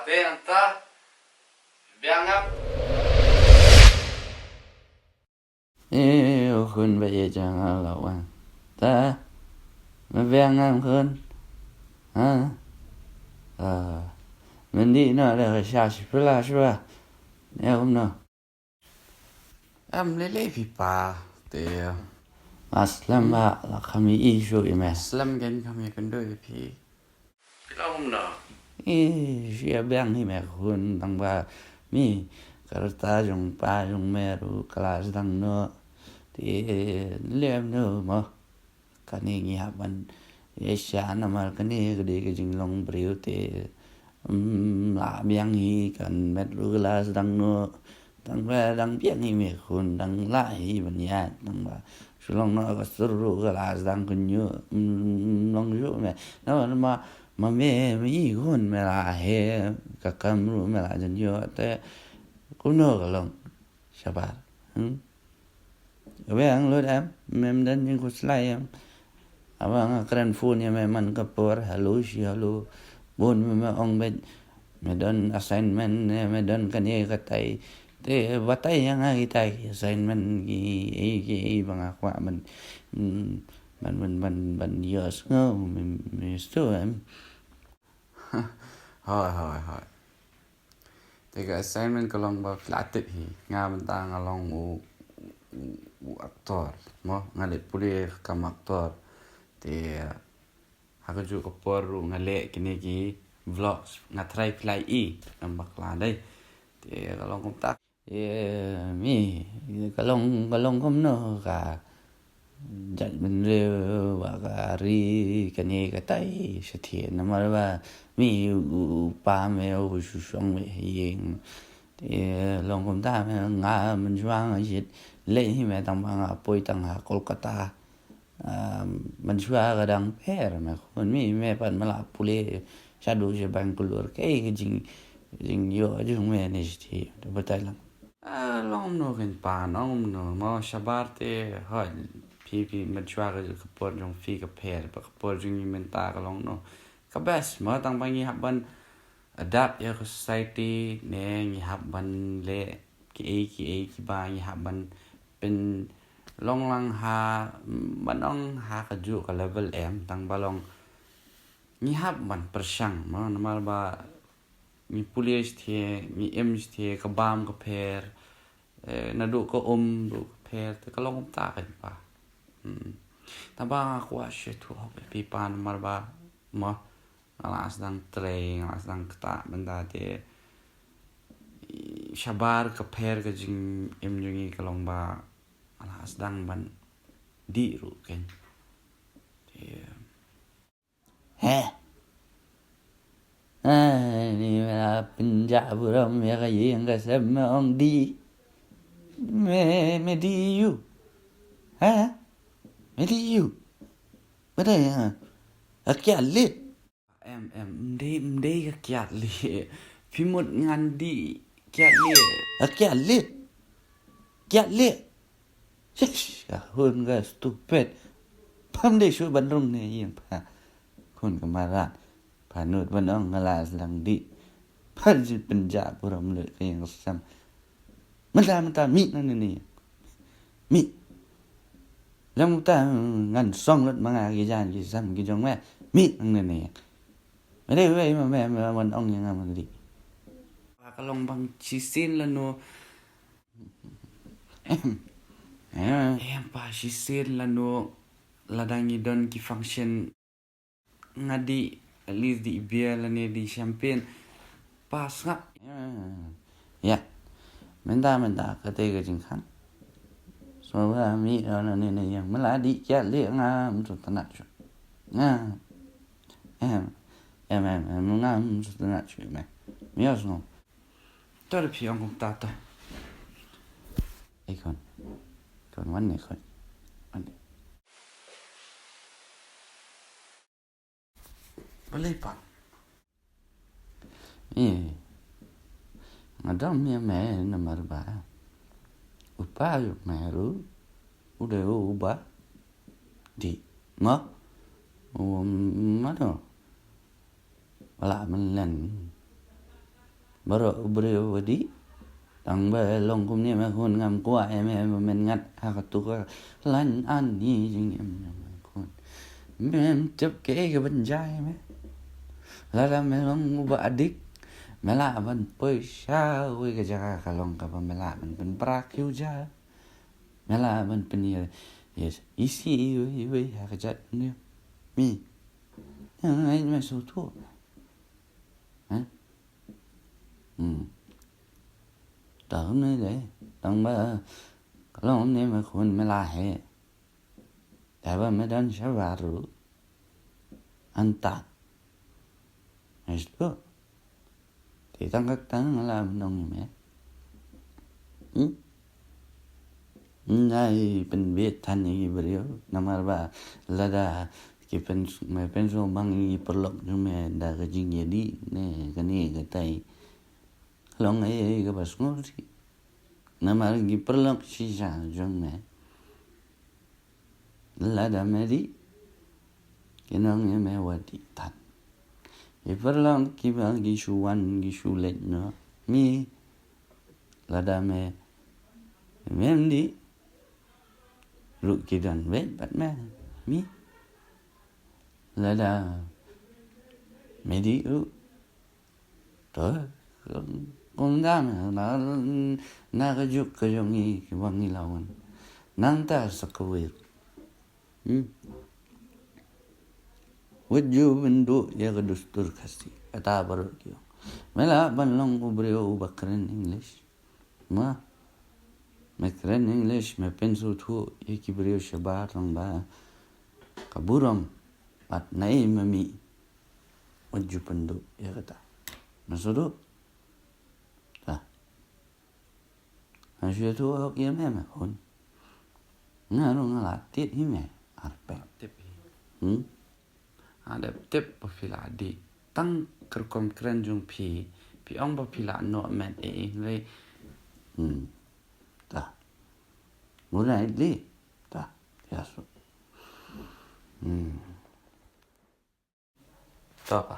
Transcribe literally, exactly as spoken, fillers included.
Te nangta biang ngam. Eh, u khun ba ïeit jong nga la wan. Ta, me biang ngam khun. Ha? Ah, men dih noh da ka sha shi pla shuwa. Ne kumno? Em lei lei phi pa. Te. Nga slem ba la kham ïohi shuh ïa me. Slem kein kham ïakynduh ïa phi. Phi long kumno? Eh, shu ïa biang hi me khun tang ba mi ka rta jong pa jong me ruh ka la sdang noh. Te lem noh mo. Kane ngi hap ban ïaishah namar kane ka dei ka jinglong briew te, mm, la biang hi kan met ruh ka la sdang noh. Tang ba dang biang hi me khun dang lah hi ban ïaid tang ba shu long noh ka sur ruh ka la sdang kynñiuh, mm, long shuh me. Namar ma, ma me, ma i khun me la heh, ka kam ruh me la jan ïoh te kumno ka long shabar. Hmm? Ka biang lut em, mem don jingkhuslai em. Haba nga kren phone ïa me man ka por, hello shi hello. Bun me, me ong beit, me don assignment ne, me don kane katai. Te batai ïa nga kitai ki assignment ki, ei ki, ei ba nga kwah ban, mm, ban, ban, ban, ban ïohsngew, me, me stu em. Hoi, hoi, hoi. Te ka assignment ka long ba phi la tip hi. Nga mynta nga long u, u, u actor. Mo, nga leh pule ka kam actor. Te ha kajuh ka por ruh nga leh kine ki vlogs. Nga tharai phi la ïohi. Ngam bakla dei. Te ka long kumta. Ïa mi, ka long, ka long kumno ka jaitbynriew ba ka ri kane katai shathie namar ba mi u, u pa me u shu shong me ha ïing. Te long kumta me nga mynshuwa nga shait leh hi me tang ba nga poi tang ha Kolkata. Ah, mynshuwa ka dang pher me khun mi me pat me la pule shaduh sha Bangalore kaei ka jing, jingïoh jong me ne shathie. Te batai lang. Ah, long kumno kein pa, long kumno mo shabar te, hoi, phi, phi mynshuwa ka, ka por jong phi ka pher bad ka por jong ngi mynta ka long kumno. Ka best mo tang ba ngi hap ban adapt ïa ka society ne ngi hap ban leh kiei kiei kiba ngi hap ban pynlong lang ha, ban ong ha kajuh ka level em tang ba long ngi hap ban pyrshang mo namar ba ngi pule shathie, ngi im shathie, ka bam ka pher, eh, naduh ka um ruh ka pher, te ka long kumta kein pa. Hmm. Tang ba nga kwah shu ïathuh hok ïa phi pa namar ba mo nga la sdang trei, nga la sdang ktah mynta te shabar ka pher ka jingim jong ngi ka long ba nga la sdang ban dih ruh kein. Te He. Ai, ni me la pynjah burom ïa ka ïing ka sem me ong dih. Me, me dih ïa u. Ha? Me dih ïa u. Ba dei ha. Ka kiad lieh. Em, em, ym dei, ym dei ka kiad lieh. Phi mut ngan dih kiad lieh. Ka kiad lieh. Kiad lieh. Shish, ka khun ka stupid. Pham dei shuh ban rung ne ïing pha. Khun ka marat. Pha nud ban ong nga la sdang dih. Pha jin pynjah burom lut ka ïing ka sem. Mynta mynta mih nangne ne ïing. Mih. Lem mynta ngan song lut ma nga ki jaiñ ki sem ki jong me. Mih nangne ne ïing. Me dei wei ma me, me ban ong ïa nga man dih. Ka long bang shisien lano. Em. Em. Em pa shisien lano lada ngi don ki function nga dih at least dih beer lane dih champagne. Pa sngap. Em. Ïa. Mynta mynta kata ka jingkhang. So ba mi lane ne ïa me la dih kiad lieh ngam sngewtynnat shuh. Nga. Em. Em em em ngam sngewtynnat shuh me. Me ïohsngew. To da phi ong kumta to. Ei khun. Khun wan ne khun. Wan ne. Balei pat? Eh. Nga dang mih ïa me namar ba u pa u me ruh u dei uba dih. Mo? U mano? Ba lah ban len. Baroh u briew u dih. Tang ba long kumne me khun, ngam kwah ïa me ba men ngat ha katu ka lain ani jingim jong me khun. Mem tip kaei kaban jia ïa me. Lada me long uba adik, me lah ban poi sha kawei ka jaka ka long kaba me lah ban pynpra khiew ja. Me lah ban pynïa, yes, isi iwei iwei ha ka jait ne. Mi. Ïa nga ngeit me sngewthuh. Hah? Hmm. Tang ne de, tang ba ka long ne me khun, me lah heh. Te ba me don shabar ruh, anta. Hashtu. Te tang ka tang la ban ong ïa me. Hmm? Nai pynbeit than ïa ki briew, namar ba lada ki pyn, me pynsngewbang ïa ki paralok jong me da ka jingïadih ne kane katai, long ei ei kaba sngewsih. Namar ki paralok shisha jong me, lada me dih, kin ong ïa me wat dih tad. Ki paralok kiba ki shu wan ki shu leit noh, mi, lada me, mem dih ruh ki don beit bad me, mi. Lada me dih ruh, to, kumta me, na, na ka juk ka jong ngi kiba ngi la wan. Nangta sa kawei. Hmm. Wat ju pynduh ïa ka dustur Khasi, kata baroh ki ong. Me lah ban long u briew uba kren English. Ma, me kren English, me pynsngewthuh ïa ki briew shabar, tang ba ka burom bad nai ma mih. Wat ju pynduh ïa kata. Me sngewthuh? Ta. Nga shu ïathuh hok ïa me, me khun. Nga ruh nga la tip hi me, arpek. Tip hi. Hmm? Nga dep tip ba phi la dih. Tang ka rukom kren jong phi, phi ong ba phi la noh met ei ei, hynrei. Hmm. Ta. Ngu dei dih. Ta. Ïa suk. Hmm. To ka.